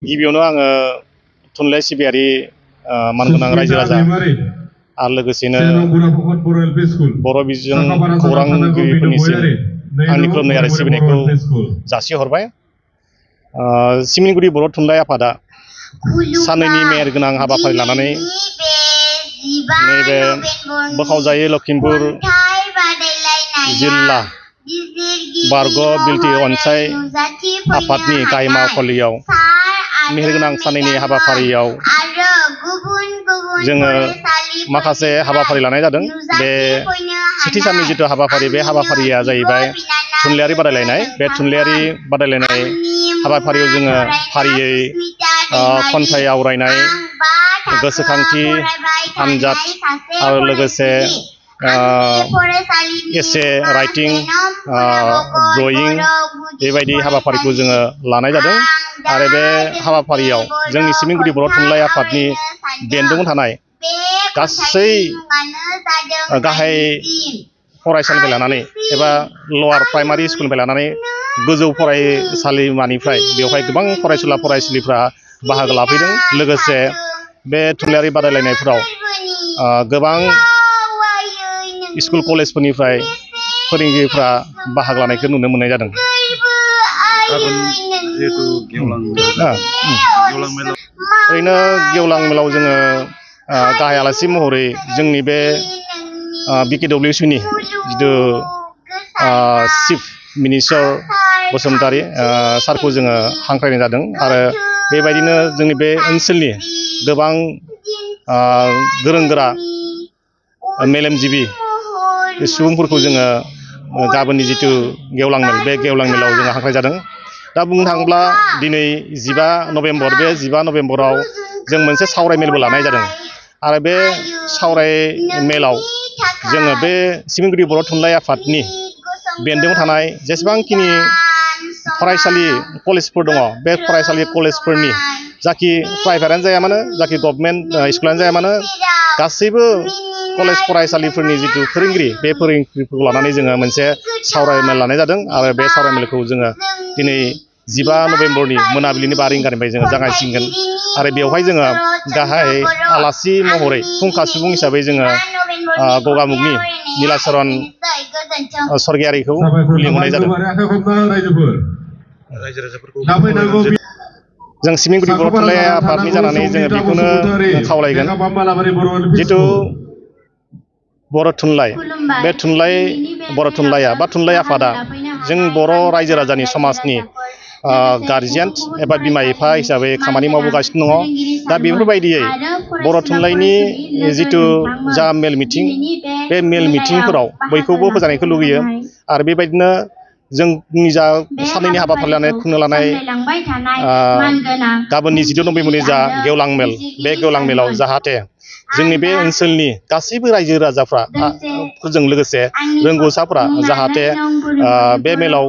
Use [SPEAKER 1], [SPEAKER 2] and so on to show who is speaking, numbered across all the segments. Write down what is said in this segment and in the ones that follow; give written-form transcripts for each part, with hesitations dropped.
[SPEAKER 1] गिबियावनो आङो थुनलाइ सिबियारि मानगोनां रायजो राजा आरो लोगोसेनो बर' बिजों खौरांगिरिफोरनिसिम आंनि खुलुमनाय आरो सिबिनायखौ जासिहरबाय। सिमनिगुरि बर' थुनलाइ आफादा साननैनि मेहेरगोनां हाबाफारि लानानै नैबे बोखावजायै लखिमपुर जिल्ला बारग' बिल्थि अनसाय आफादनि गाहाय मावख'लियाव मेहेरगोनां साननैनि हाबाफारियाव जोङो माखासे हाबाफारि लानाय जादों। बे सेथि साननि जिथु हाबाफारि, बे हाबाफारिया जाहैबाय थुनलाइयारि बादायलायनाय। बे थुनलाइयारि बादायलायनाय हाबाफारियाव जोङो फारियै खन्थाइ आवरायनाय, गोसोखांथि आनजाद आरो लोगोसे एसे राइटिं, ड्रयिं बेबायदि हाबाफारिखौ जोङो लानाय जादों। आरो बे हाबाफारियाव जोंनि सिमनिगुरि बर' थुनलाइ आफादनि बेन्दोङाव थानाय गासै गाहाय फरायसालिनिफ्राय लानानै एबा लवार प्राइमारि स्कुलनिफ्राय लानानै गोजौ फरायसालिमानिफ्राय बेवहाय गोबां फरायसुला फरायसुलिफ्रा बाहागो लाफैदों। लोगोसे बे थुनलाइयारि बादायलायनायफोराव गोबां स्कुल कलेजफोरनिफ्राय फोरोंगिरिफ्रा बाहागो लानायखौ नुनो मोननाय जादों। ओरैनो गेवलां मेलाव जोङो गाहाय आलासि महरै जोंनि बे BKWCनि जिथु चिफ मिनिस्टार बसुमतारी सारखौ जोङो हांख्रायनाय जादों। आरो बेबायदिनो जोंनि बे ओनसोलनि गोबां गोरों गोरा मेलेमजिबि सुबुंफोरखौ जोङो गाबोननि जिथु गेवलां मेल, बे गेवलां मेलाव जोङो हांख्राय जादों। दा बुंनो थाङोब्ला दिनै 15 नभेम्बर, बे 15 नभेम्बराव जों मोनसे सावराय मेलबो लानाय जादों। आरो बे सावराय मेलाव जोङो बे सिमनिगुरि बर' थुनलाइ आफादनि बेन्दोङाव थानाय जेसेबांखिनि फरायसालि कलेजफोर दङ, बे फरायसालि कलेजफोरनि जाखि प्राइभेटआनो जाया मानो, जाखि गभर्नमेन्ट स्कुलानो जाया मानो, गासैबो कलेज फरायसालिफोरनि जिथु फोरोंगिरि, बे फोरोंगिरिफोरखौ लानानै जोङो मोनसे सावराय मेल लानाय जादों। आरो बे सावराय मेलखौ जोङो दिनै 15 नभेम्बरनि मोनाबिलिनि 5 रिंगानिफ्राय जोङो जागायसिनगोन। आरो बेवहाय जोङो गाहाय आलासि महरै फुंखा सुबुं हिसाबै जोङो गगामुगनि नीलाचरण स्वर्गियारिखौ लिंहरनाय जादों। जों सिमनिगुरि बर' थुनलाइ आफादनि जानानै जोङो बेखौनो खावलायगोन, जिथु बर' थुनलाइ, बे बर' थुनलाइया बा थुनलाइ आफादा जों बर' रायजो राजानि समाजनि गारजियान एबा बिमा बिफा हिसाबै खामानि मावबोगासिनो दङ। दा बेफोरबायदियै बर' थुनलाइनि जिथु जा मेल मिथिं, बे मेल मिथिंफोराव बयखौबो फोजानायखौ लुगैयो। आरो बेबायदिनो जोंनि जा साननैनि हाबाफारि लानाय खुंनो लानाय गाबोननि 15 नभेम्बरनि जा गेवलां मेल, बे गेवलां मेलाव जाहाथे जोंनि बे ओनसोलनि गासैबो रायजो राजाफोरजों लोगोसे रोंगौसाफोरा जाहाथे बे मेलाव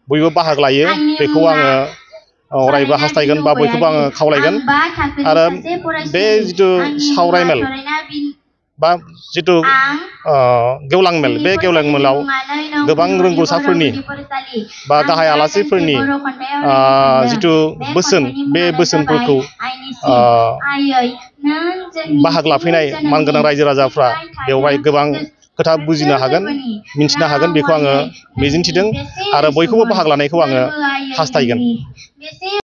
[SPEAKER 1] बयबो बाहागो लायो, बेखौ आङो अरायबो हास्थायगोन बा बयखौबो आङो खावलायगोन। आरो बे जिथु सावराय मेल बा जिथु गेवलां मेल, बे गेवलां मेलाव गोबां रोंगौसाफोरनि बा गाहाय आलासिफोरनि जिथु बोसोन, बे बोसोनफोरखौ बाहागो लाफैनाय मानगोनां रायजो राजाफ्रा बेवहाय गोबां खोथा बुजिनो हागोन, मिन्थिनो हागोन, बेखौ आङो मिजिंथिदों। आरो बयखौबो बाहागो लानायखौ आङो हास्थायगोन।